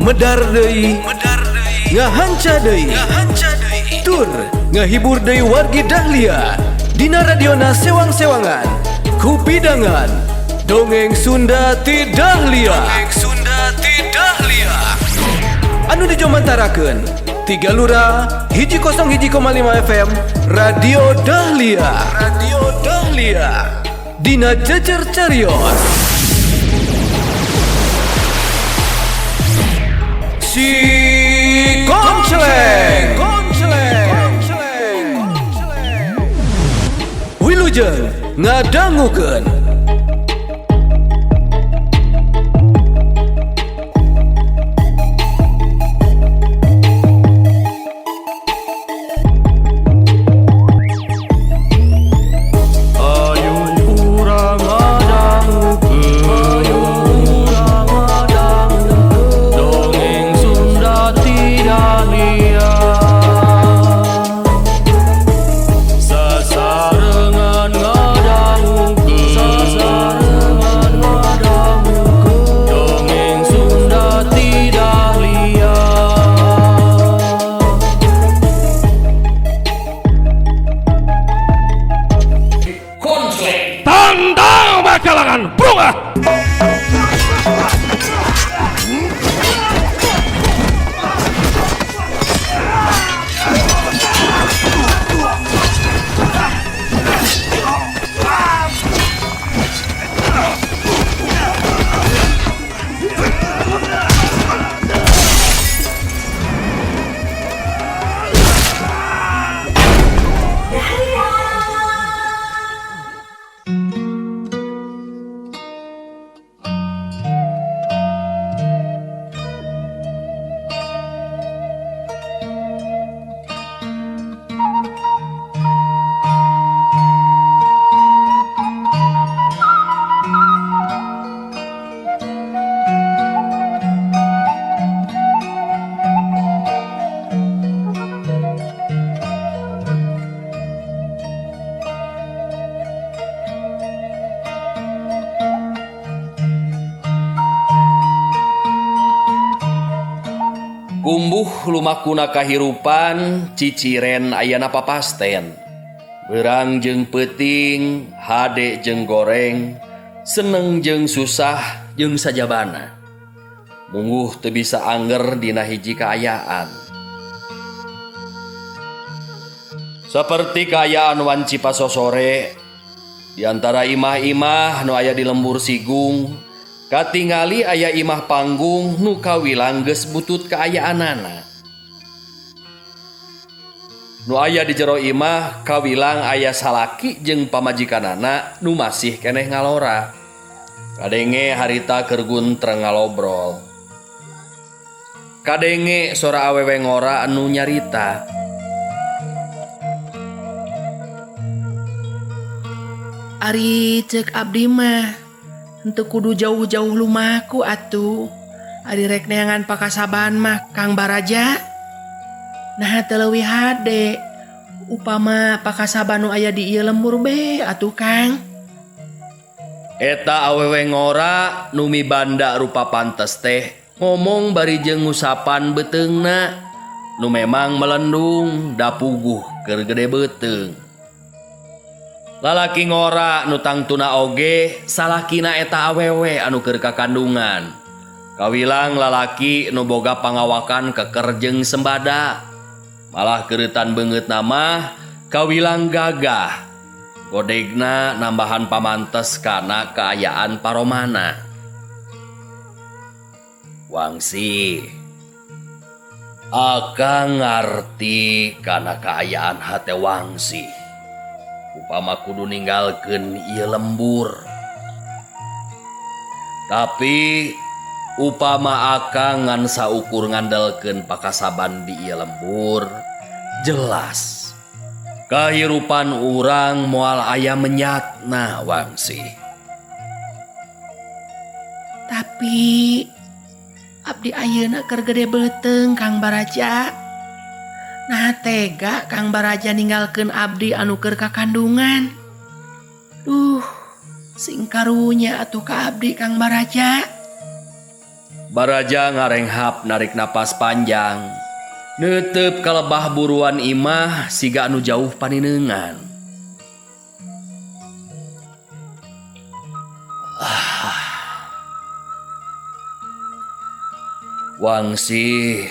Medar deui, ngahanca deui, tur ngahibur deui wargi Dahlia dina radiona sewang-sewangan kupidangan Dongeng Sunda ti Dahlia. Dongeng Sunda ti Dahlia anu dijomantarakeun Tiga Lura 101,5 FM Radio Dahlia. Radio Dahlia dina Jejer Carios Si Koncleng. Wilujeng ngadangukeun. Dongeng Sunda ti Dahlia, sasarengan ngadangukeun, dongeng Sunda ti Dahlia. Tandang bakalangan berubah. Kumbuh lumakuna kahirupan ciciren ayana papasten. Beurang jeung peuting, hade jeung goreng, seneng jeung susah jeung sajabana. Mungguh teu bisa angger dina hiji kaayaan. Saperti kaayaan wanci pasosore, di antara imah-imah nu aya di lembur Sigung, katingali aya imah panggung nu kawilang geus butut kaayaanana. Nu aya di jero imah kawilang aya salaki jeung pamajikanana nu masih keneh ngalora. Kadenge harita keur guntreng ngalobrol. Kadenge sora awewe ngora anu nyarita. Ari ceuk abdi mah henteu kudu jauh-jauh lumaku atuh. Ari rek neangan pakasaban mah Kang Baraja. Nah teu leuwih hade upama pakasaban nu aya di ieu lembur be atuh Kang. Eta awewe ngora nu mibanda rupa pantes teh ngomong bari jeung ngusapan beuteungna nu memang melendung da puguh keur gede beuteung. Lalaki ngora nu tangtuna oge salakina eta awewe anu keur kakandungan. Kawilang lalaki nu boga pangawakan keker jeung sembada. Malah keureutan beungeutna mah kawilang gagah. Godegna nambahan pamantes kana kaayaan paromana. Wangsi, akang ngarti kana kaayaan hate Wangsi. Upama kudu ninggalkeun ieu lembur. Tapi upama akang ngan saukur ngandelkeun pakasaban di ieu lembur, jelas kahirupan urang moal aya menyatna Wangsi. Tapi abdi ayeuna keur gede beuteung Kang Baraja. Nah tega Kang Baraja ninggalkeun abdi anu keur kakandungan. Duh, sing karunya atuh ka abdi Kang Baraja. Baraja ngarenghap narik napas panjang. Neuteup ka lebah buruan imah siga anu jauh paninengan. Wangsih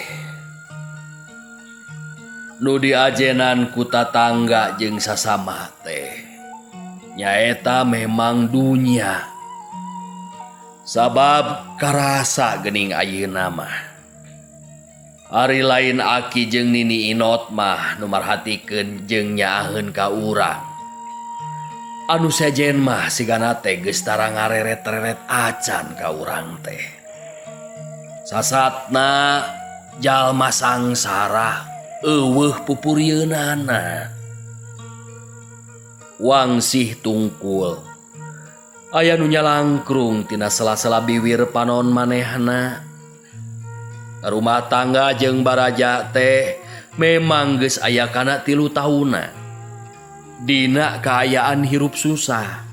nu diajenan ku tatangga jeung sasama teh nyaeta memang dunya. Sabab karasa geuning ayeuna mah. Ari lain aki jeung Nini Inot mah nu marhatikeun jeung nyaaheun ka urang. Anu sejen mah sigana teh geus tara ngareret-reret acan ka urang teh. Sasatna jalma sangsara eueuh pupurieunana. Wangsih tungkul. Aya nu nyalangkrung tina sela-sela biwir panon manehna. Rumah tangga jeung Baraja teh memang geus aya kana 3 taunna. Dina kaayaan hirup susah.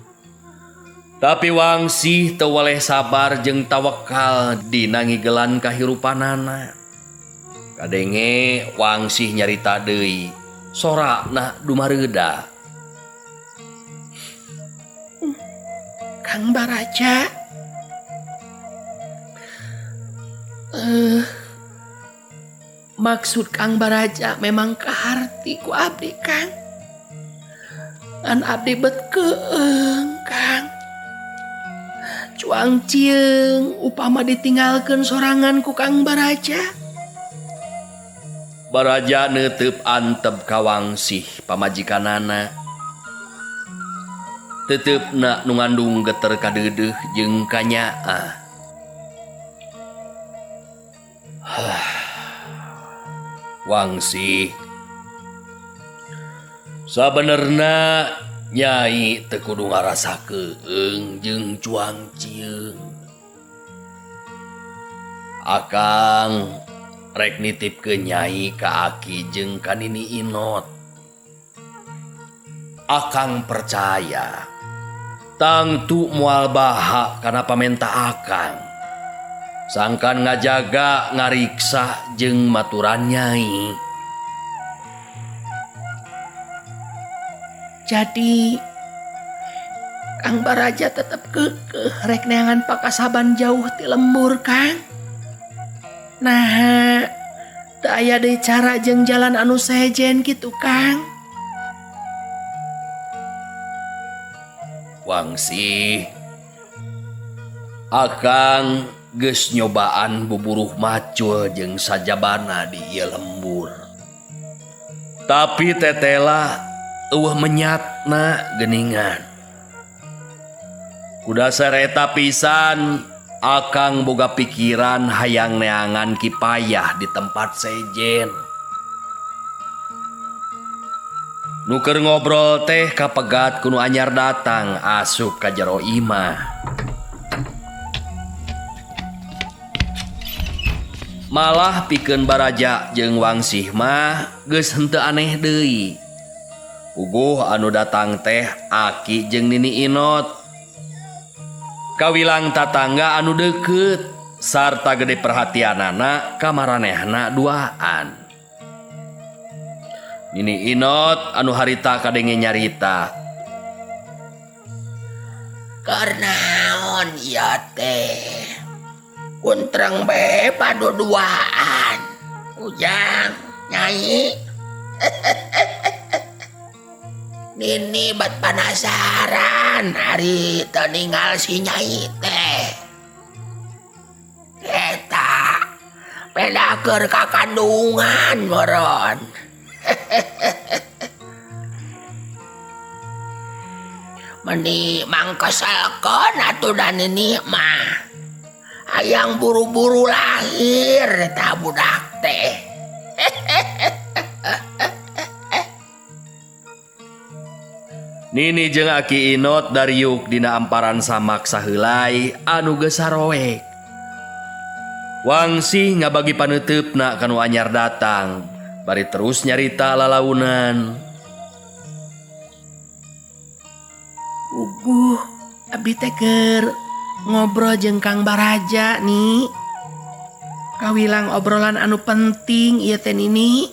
Tapi Wangsih teu weleh sabar jeung tawakal dina ngigelan kahirupanana. Kadenge Wangsih nyarita deui, sorakna dumareuda. Kang Baraja, maksud Kang Baraja memang kaharti ku abdi Kang. Ngan abdi bet keeng Kang. Cuang cieung upama ditinggalkeun sorangan ku Kang Baraja. Baraja neuteup antep ka Wangsih pamajikanana. Teteupna nu ngandung geter kadeudeuh jeung kanyaah. Wangsih sabenerna Nyai teu kudu ngarasa keung jeung cuang cieung. Akang rek nitipkeun Nyai ka aki jeung ka Nini Inot. Akang percaya tangtu moal baha kana pamenta akang. Sangkan ngajaga ngariksa jeung maturan Nyai. Jadi Kang Baraja tetep keukeuh rek neangan pakasaban jauh ti lembur Kang. Nah, teu aya deui cara jeung jalan anu sejen kitu Kang. Wangsih, akang geus nyobaan buburuh macul jeung sajabana di ieu lembur. Tapi tetela eueuh menyatna geuningan. Kudasar eta pisan akang boga pikiran hayang neangan kipayah di tempat sejen. Nu keur ngobrol teh kapegat ku nu anyar datang asup ka jero imah. Malah pikeun Baraja jeung Wangsih mah geus henteu aneh deui. Puguh anu datang teh aki jeung Nini Inot. Kawilang tatangga anu deukeut sarta gede perhatianana ka maranehna duaan. Nini Inot anu harita kadenge nyarita. Karnaon ieu teh? Kuntreng bae paduduaan. Ujang, Nyai. Nini bat panasaran hari teu ninggal si Nyai teh. Eta pedakeun ka kandungan meureun. Meni mangkeselkeun atuh da Nini mah. Hayang buru-buru lahir eta budak teh. Nini jeung Aki Inot dariuk dina amparan samak saheulai anu geus saroek. Wangsih ngabagi paneuteup-na ka nu anyar datang, bari terus nyarita lalaunan. Uguh, abdi teh keur ngobrol jeung Kang Baraja nih. Kawilang obrolan anu penting ieu teh Nini.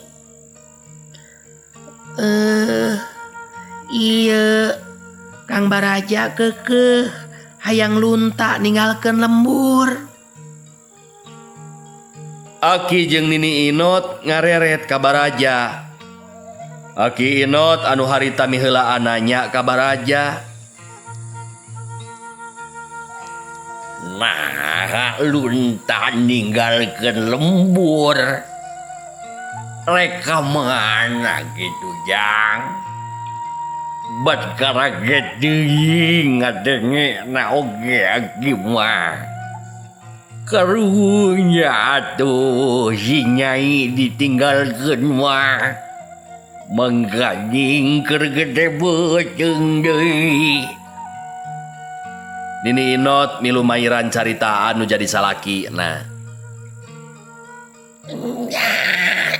Ieu Kang Baraja keukeuh hayang lunta ninggalkeun lembur. Aki jeung Nini Inot ngareret ka Baraja. Aki Inot anu harita miheulaan nanya ka Baraja. Nah, lunta ninggalkeun lembur. Rek ka mana gitu, Jang? Bat karaget deui ngadenge na oge aki mah. Karunya atuh si Nyai ditinggalkeun mah. Mangkanying keur gede beuteung deui. Nini Inot milu mairan caritaan nu jadi salakina. Nya,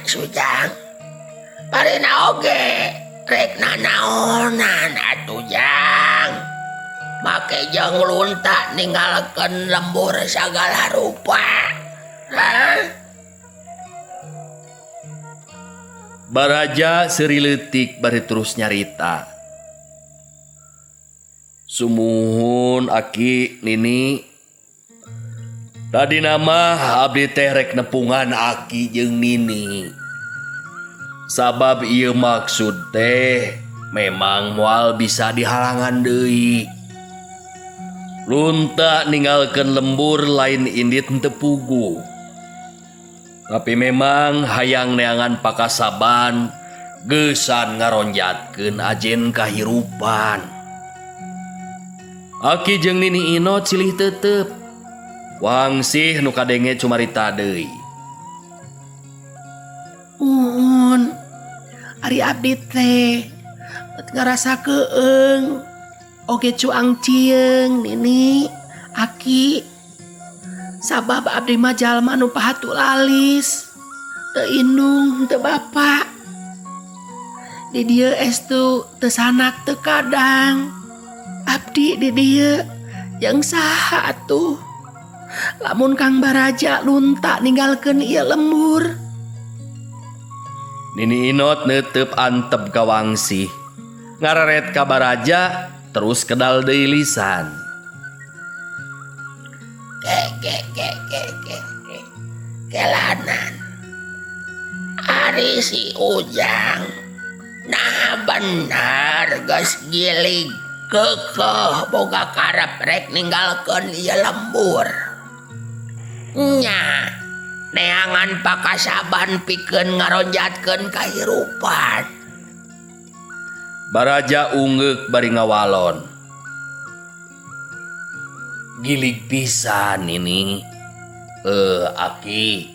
Sujang. Parina oge rek nanaonan atuh Jang. Make jeung lunta ninggalkeun lembur sagala rupa. Hah? Baraja seuri leutik bari terus nyarita. Sumuhun aki Nini. Tadi nama abdi teh rek nepungan aki jeung Nini. Sabab ieu maksud teh memang moal bisa dihalangan deui. Lunta ninggalkeun lembur lain indit henteu puguh. Tapi memang hayang neangan pakasaban geusan ngaronjatkeun ajen kahirupan. Aki jeung Nini Inot silih tetep. Wangsih nu kadenge cumarita deui. Muhun, ari abdi teh bet ngarasa keung. Oge cuang cieung Nini, Aki. Sabab abdi mah jalma nu pahatu lalis. Teu indung teu bapa. Di dieu estu teu sanak teu kadang. Abdi di dieu jeung saha atuh? Lamun Kang Baraja lunta ninggalkeun ieu lembur. Nini Inot neuteup antep ka Wangsih. Ngareret ka Baraja terus kedal deui lisan. Ke ke ke ke ke ke. Kelanan. Ari si Ujang. Nah benar geus gilig keukeuh boga karep rek ninggalkeun ieu lembur. Nya, neangan pakasaban pikeun ngaronjatkeun kahirupan. Baraja ungeuk bari ngawalon. Gilig pisan ini. Aki.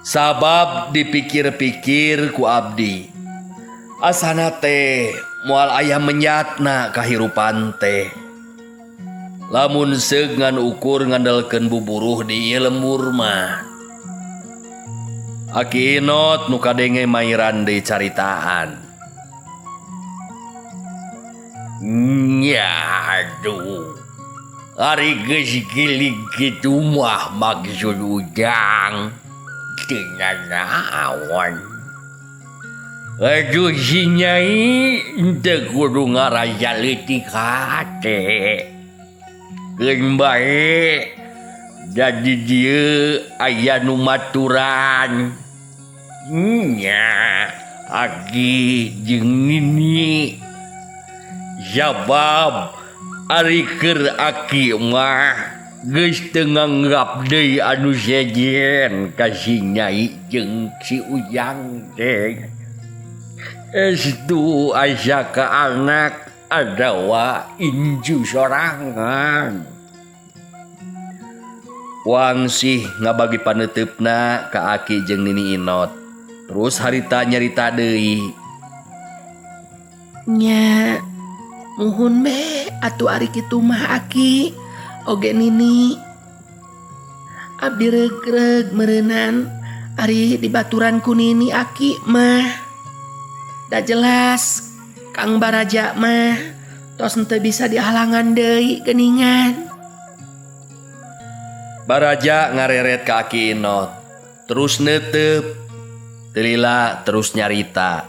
Sabab dipikir-pikir ku abdi. Asana teh moal aya menyatna kahirupan teh. Lamun seug ngan ukur ngandelkeun buburuh di ieu lembur mah. Aki Inot nu kadenge mairan deui caritaan. Nya aduh. Ari geus gilig kitu mah maksud Ujang. Teu nanaon. Aduh si Nyai teu kudu ngarasa leutik hate. Keun bae jadi dieu aya nu maturan. Nya aki jeung Nini. Sabab ari keur aki mah geus teu nganggap deui anu sejen ka si Nyai jeung si Ujang teh. Estu asa ka anak adawa inju sorangan. Wangsih ngabagi paneuteup-na ka Aki jeung Nini Inot. Terus harita nyarita deui. Nya, muhun be atuh ari kitu mah Aki oge Nini. Abdi regreg meureunan ari dibaturan ku Nini Aki mah. Da jelas Kang Baraja mah tos henteu bisa dihalangan deui geuningan. Baraja ngareret ka Aki Inot terus netep telila terus nyarita.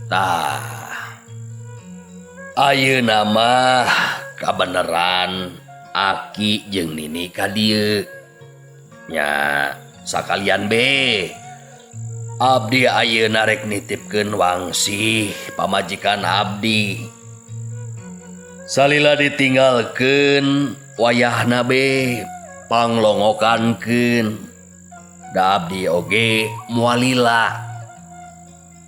Tah, ayeuna mah kabeneran Aki jeung Nini ka dieu. Nya sakalian be. Abdi ayeuna rek nitipkeun wangsi pamajikan abdi. Salila ditinggalkeun wayahna be panglongokankeun. Da abdi oge moal lila.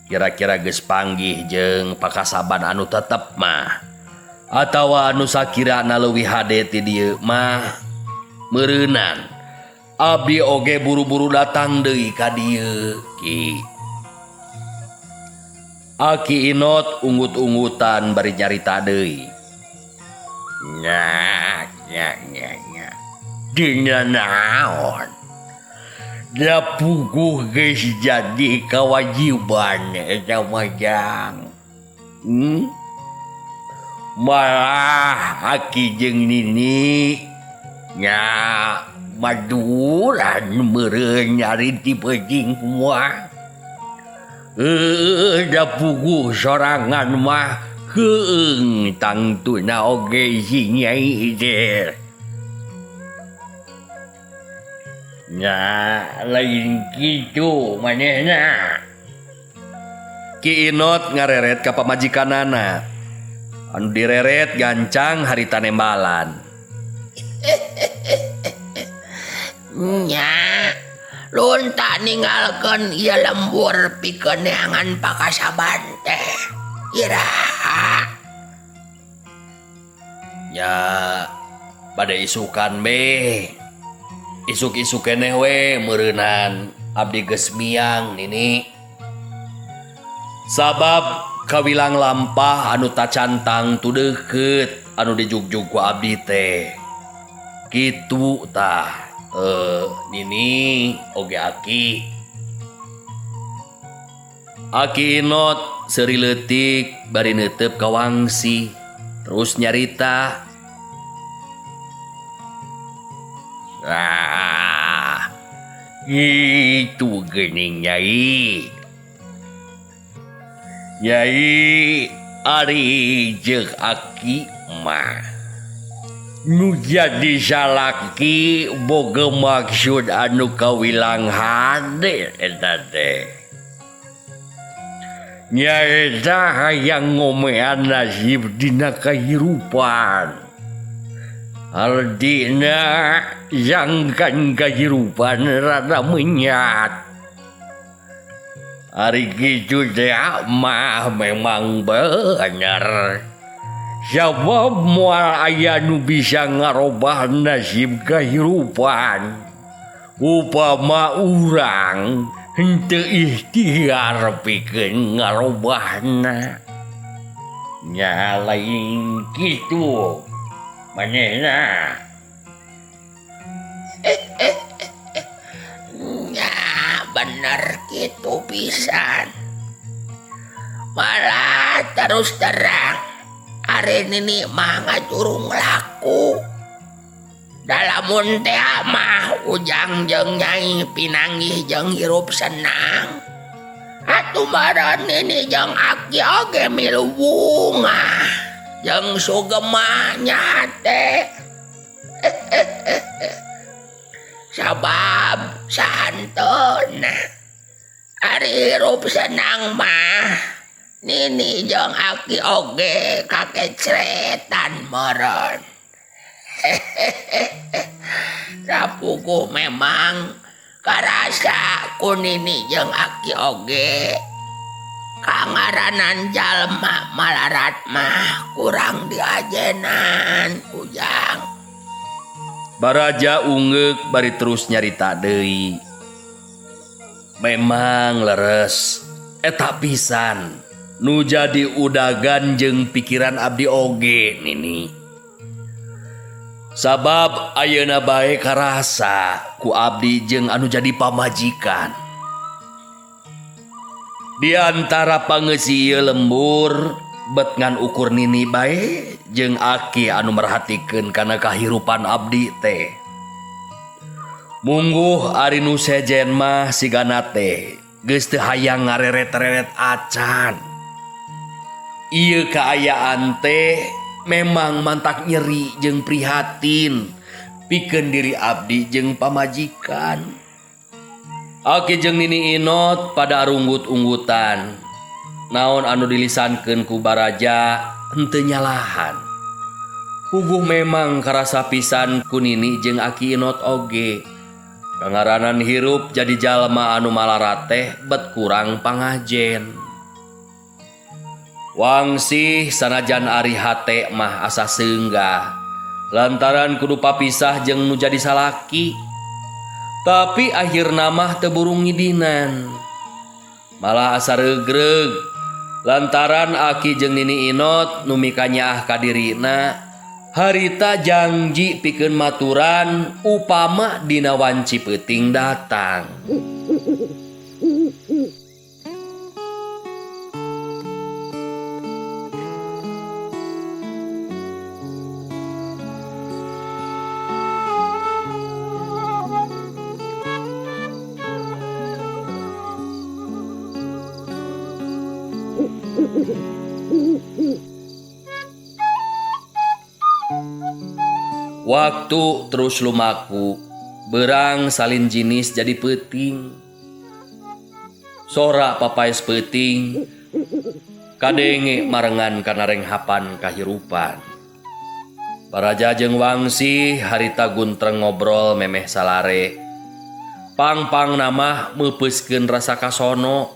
Kira-kira geus panggih jeung pakasaban anu tetep mah atawa anu sakirana leuwih hade ti dieu mah meureunan. Abdi oge buru-buru datang deui ka dieu Ki. Aki Inot unggut-unggutan bari nyarita deui. Nya nya nya nya. Dina naon? Da puguh geus jadi kawajiban eta mah jang. Malah Aki jeung Nini nya maduran meureun nyari ti peuting mah. Da puguh sorangan mah heueung tangtuna oge si Nyai teh. Nya lain kitu manehna. Ki Inot ngareret ka pamajikanana. Anu direret gancang harita nembalan. Nya lunta ninggalkeun ieu lembur pikeun neangan pakasaban teh. Iraha. Nya bade isukan be. Isuk-isuk keneh we meureunan abdi geus miang Nini. Sabab kawilang lampah anu tacantang tu deukeut anu dijugjug ku abdi teh. Kitu tah. Nini oge Aki. Aki Inot seuri leutik bari neuteup ka wangsi terus nyarita. Ah, itu geuning Nyai. Nyai ari jeung Aki mah nu jadi salaki boga maksud anu kawilang hade eta teh. Nyaeta hayang ngomean nasib dina kahirupan. Ardina jangkan kahirupan rada menyat. Ari kitu teh mah memang bener. Sabab moal aya nu bisa ngarobah nasib kahirupan. Upama urang henteu ikhtiar pikeun ngarobahna. Nya lain kitu manehna. Nya bener kitu pisan. Malah terus terang ari Nini mah ngajurung laku. Dalamun teh mah Ujang jeung Nyai pinanggih jeung hirup senang. Atuh meureun Nini jeung Aki oge milu bungah jeung sugema nya teh. Sabab sahanteuna ari hirup senang mah Nini jeung Aki oge kakecretan meureun. Rapuguh memang karasa ku Nini jeung Aki oge. Kangaranan jalma malarat mah kurang diajenan Ujang. Baraja ungeuk bari terus nyarita deui. Memang leres eta pisan nu jadi udagan jeung pikiran abdi oge Nini. Sabab ayeuna bae karasa ku abdi jeung anu jadi pamajikan. Di antara pangeusi ieu lembur bet ngan ukur Nini bae jeung Aki anu merhatikeun kana kahirupan abdi teh. Mungguh ari nu sejen mah sigana teh geus teu hayang ngareret-reret acan. Ieu kaayaan teh memang mantak nyeri jeung prihatin pikeun diri abdi jeung pamajikan. Aki jeung Nini Inot pada arunggut-unggutan. Naon anu dilisankeun ku Baraja henteu nyalahan. Puguh memang karasa pisan ku Nini jeung Aki Inot oge. Kangaranan hirup jadi jalma anu malarateh bet kurang pangajen. Wangsih sanajan ari hate mah asa seunggah lantaran kudu papisah jeung nu jadi salaki. Tapi akhirna mah teu burung ngidinan. Malah asa regreg lantaran Aki jeung Nini Inot nu mikanyaah ka dirina harita janji pikeun maturan upama dina wanci peuting datang. Waktu terus lumaku, berang salin jinis jadi peuting. Sora papaes peuting, kadenge marengan kana renghapan kahirupan. Baraja jeung Wangsi harita guntreng ngobrol memeh salare. Pang-pang namah meupeuskeun rasa kasono,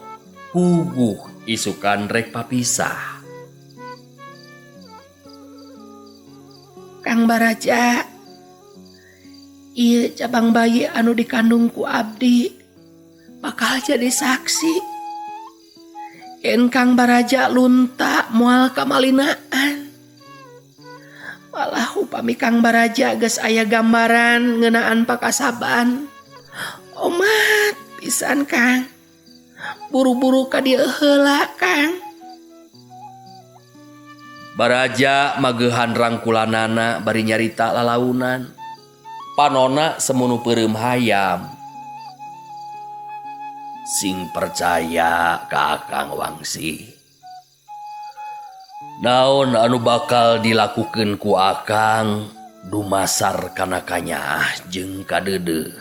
puguh isukan rek papisah. Kang Baraja, ieu cabang bayi anu dikandung ku abdi bakal jadi saksi. Yen Kang Baraja lunta moal kamalinaan. Malah upami Kang Baraja geus aya gambaran ngeunaan pakasaban. Omat pisan Kang. Buru-buru ka dieu heula Kang. Baraja mageuhan rangkulanana bari nyarita lalaunan. Panona semunu peureum hayam. Sing percaya ka Akang Wangsi. Naon anu bakal dilakukeun ku Akang dumasar kana kanyaah jeung kadeudeuh.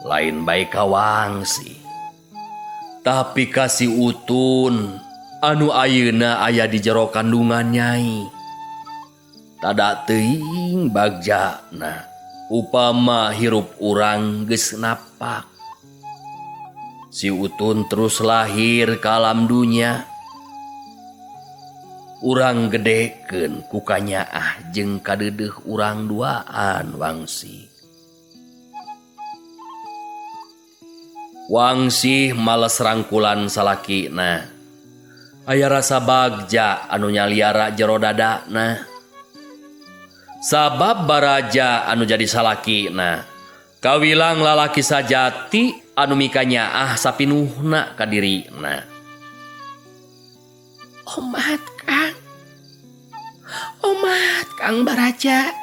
Lain bae ka Wangsi. Tapi ka si Utun anu ayeuna aya di jero kandungan nyai. Tada teuing bagjana upama hirup urang geus napak. Si Utun terus lahir ka alam dunya. Urang gedekeun ku kanyaah jeung kadeudeuh urang duaan Wangsi. Wangsi males rangkulan salakina. Aya rasa bagja anu nyaliara jero dadana. Sabab Baraja anu jadi salakina kawilang lalaki sajati anu mikanyaah sapinuhna ka dirina. Omat Kang. Omat Kang Baraja.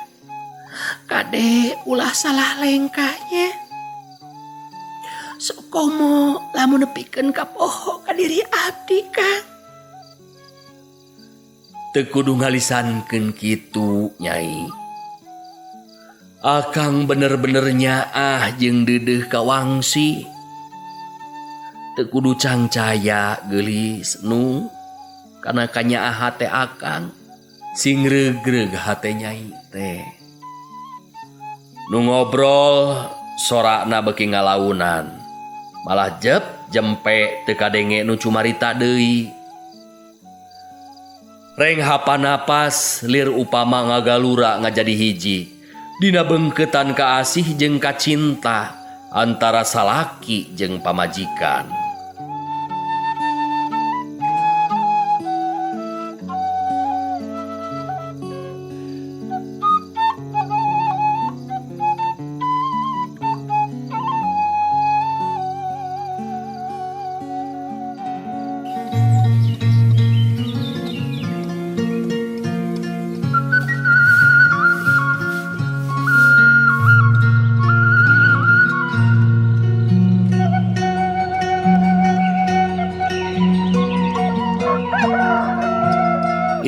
Kade ulah salah lengkahnya. Sokomo lamun nepikeun ka poho ka diri abdi Kang. Teu kudu ngalisankeun kitu Nyai. Akang bener-bener nyaah jeung deudeuh ka Wangsi. Teu kudu cangcaya geulis nu kana kanyaah hate akang sing regreg hate Nyai teh. Nu ngobrol sorakna beuki ngalaunan. Malah jep jempe teu kadenge nu cumarita deui. Renghapan napas lir upama ngagalura ngajadi hiji. Dina bengketan kaasih jeung kacinta antara salaki jeung pamajikan.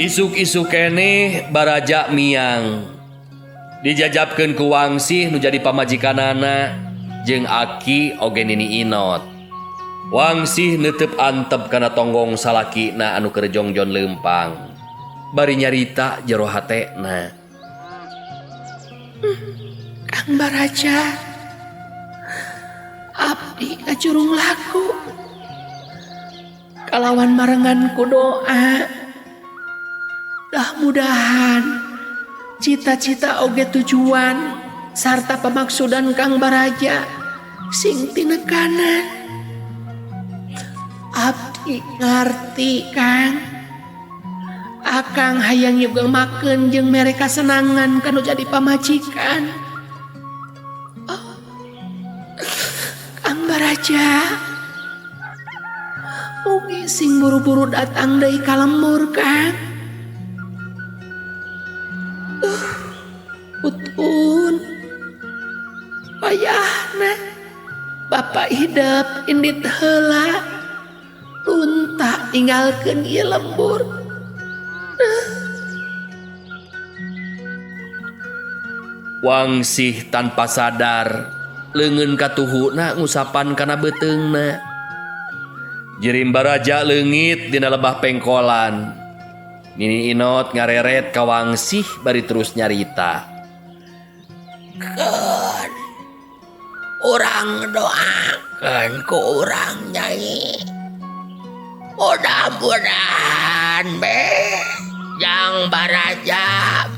Isuk-isuk keneh baraja miang dijajabkeun ku Wangsih nu jadi pamajikanana jeung Aki oge Nini Inot. Wangsih neuteup antep kana tonggong salakina anu keur jongjon leumpang. Bari nyarita jero hatena. Kang Baraja, abdi ngajurung laku kalawan marengan ku doa. Dah mudahan cita-cita oge tujuan sarta pamaksudan Kang Baraja sing tinekanan. Abdi ngarti Kang, Akang hayang juga makeun jeung mere kasenangan kanu jadi pamajikan. Oh, Kang Baraja, mugi sing buru-buru datang deui ka lembur Kang. Utun wayahna Bapak hidep indit heula lunta ninggalkeun ieu lembur. Wangsih tanpa sadar leungeun katuhuna ngusapan kana beuteungna. Jirim Baraja leungit dina lebah pengkolan. Nini Inot ngareret ka Wangsih bari terus nyarita. Keun urang doakeun ku urang Nyai. Mudah-mudahan be Jang Baraja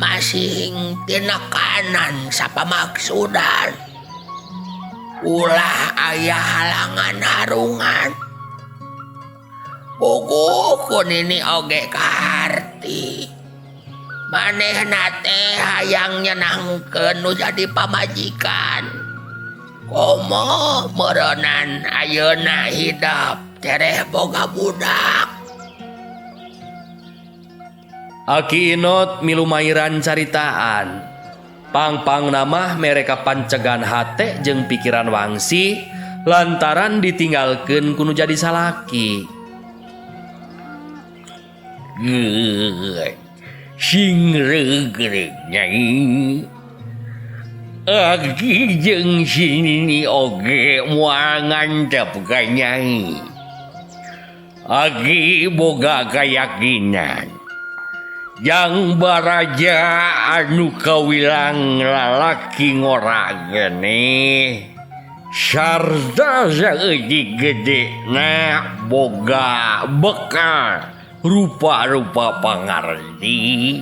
masih tinekanan sapamaksudan. Ulah aya halangan harungan. Puguh ku Nini oge kaharti. Manehna teh hayang nyenangkeun nu jadi pamajikan. Komo meureunan ayeuna hidep tereh boga budak. Aki Inot milu mairan caritaan. Pangpang namah mereka pancegan hate jeung pikiran Wangsih lantaran ditinggalkeun ku nu jadi salaki. Sing regreg Nyai. Aki jeung si Nini oge moal ngantep ka Nyai. Aki boga kayakinan Jang Baraja anu kawilang lalaki ngora gene sarta saeutik gedena boga bekal rupa-rupa pangarti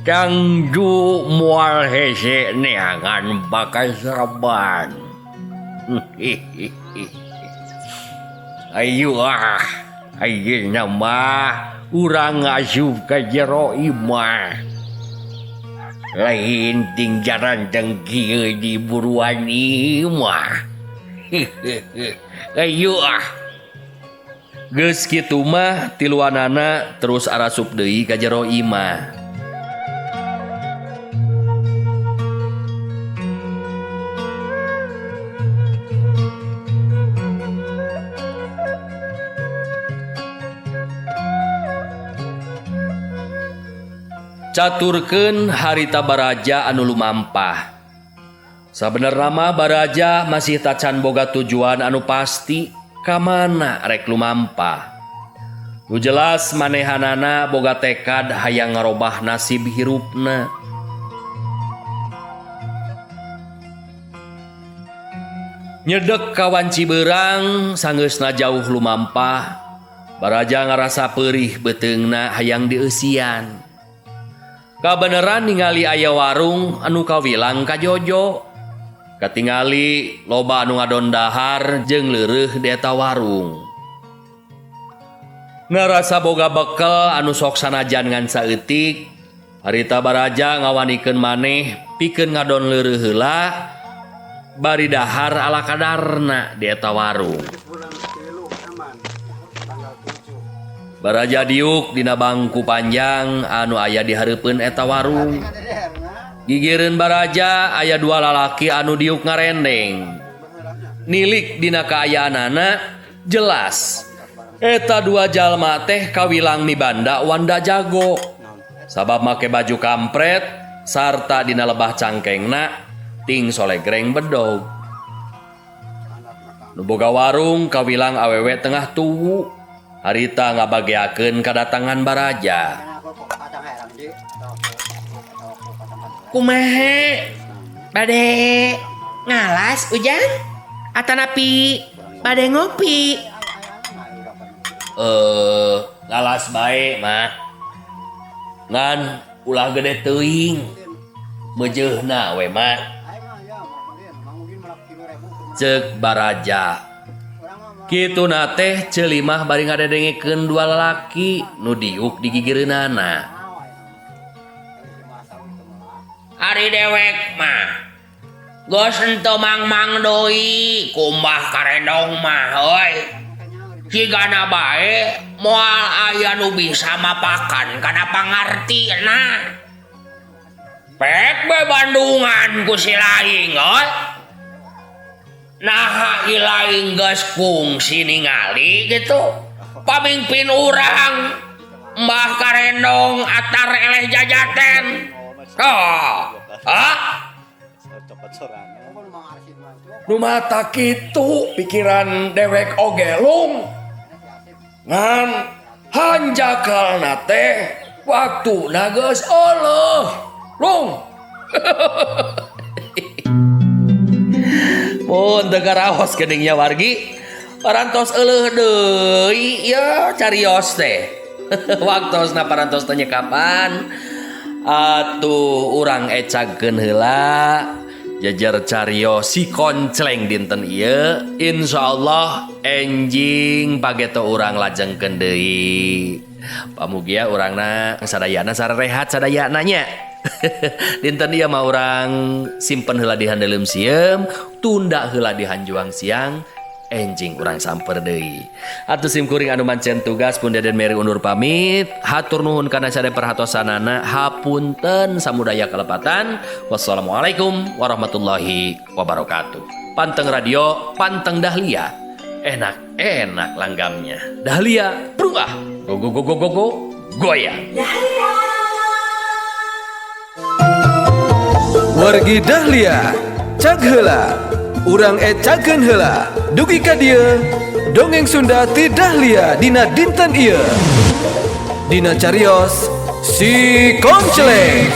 tangdu moal hese neangan pakasaban. Ayo ah, ayeuna mah urang asup ka jero imah. Lain ting jaranteng kieu di buruan imah. Ayo ah. Geus kitu mah tiluanana terus arasup deui ka jero imah. Caturkeun harita Baraja anu lumampah. Sabenerna mah Baraja masih tacan boga tujuan anu pasti ka mana rek lumampah. Nu jelas manehanana boga tekad hayang ngarobah nasib hirupna. Nyedek ka wanci beurang sanggeusna jauh lumampah. Baraja ngarasa peurih beuteungna hayang dieusian. Kabeneran ningali aya warung anu kawilang ka Jojo. Katingali loba anu ngadon dahar jeung leureuh di eta warung. Ngarasa boga bekel anu sok sanajan ngan saeutik, harita Baraja ngawanikeun maneh pikeun ngadon leureuh heula bari dahar ala kadarna di eta warung. Baraja diuk dina bangku panjang anu aya di hareupeun eta warung. Gigireun Baraja aya dua lalaki anu diuk ngarendeng. Nilik dina kaayaanana jelas Eta dua jalma teh kawilang mibanda wanda jago. Sabab make baju kampret sarta dina lebah cangkengna ting solegreng bedog. Nu boga warung kawilang awewe tengah tuwu. Harita ngabageakeun kadatangan baraja. Kumaha? Bade ngalas Ujang? Atanapi bade ngopi? Ngalas bae mah. Ngan ulah gede teuing. Meujeuhna we mah. Ceuk baraja. Kituna teh Celimah bari ngadedengekeun dua lalaki nu diuk di gigireunana. Ari dewek mah geus henteu mangmang deui kumbah karendong mah euy. Cigana bae moal aya nu bisa mapakan kana pangartina. Pek be Bandungan ku si laing euy. Naha ilaing geus kungsi ningali gitu. Pamimpin urang Mbah Karendong atar eleh jajaten. Oh, ah? Nu mata kitu pikiran dewek oge lung. Ngan hanjakalna teh waktuna geus eueuh. Lung. Mun teu karaos geuning wargi, parantos euleuh deui ya carios teh. Waktosna parantos teh kapan? Atuh urang ecagkeun heula jejer carios si koncleng dinten ieu. Insyaallah enjing pageto urang lajengkeun deui. Pamugia urangna sadayana sarehat sadayana nya. Dinten ieu mah urang simpen heula di handeuleum sieum, tunda heula di hanjuang siang, enjing urang samper deui. Atuh sim kuring anu mancen tugas pun Deden Meri undur pamit, hatur nuhun kana sadaya perhatosanana, hapunten samudaya kalepatan. Wassalamualaikum warahmatullahi wabarakatuh. Panteng radio, panteng Dahlia. Enak-enak langgamnya. Dahlia, berubah. Go go go go go go, goyang. Dahlia. Wargi Dahlia, cag heula. Urang ecakeun heula. Dugi ka dieu, dongeng Sunda ti Dahlia dina dinten ieu. Dina carios si Koncleng.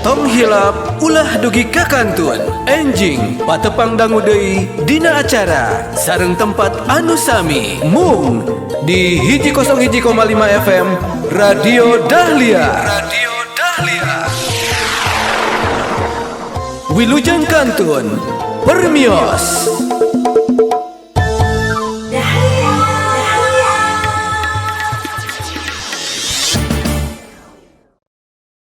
Tong hilap ulah dugi ka kantun. Enjing patepang dangu deui dina acara sareng tempat anu sami mung di 101,5 FM Radio Dahlia. Radio Dahlia. Wilujeng kantun permios.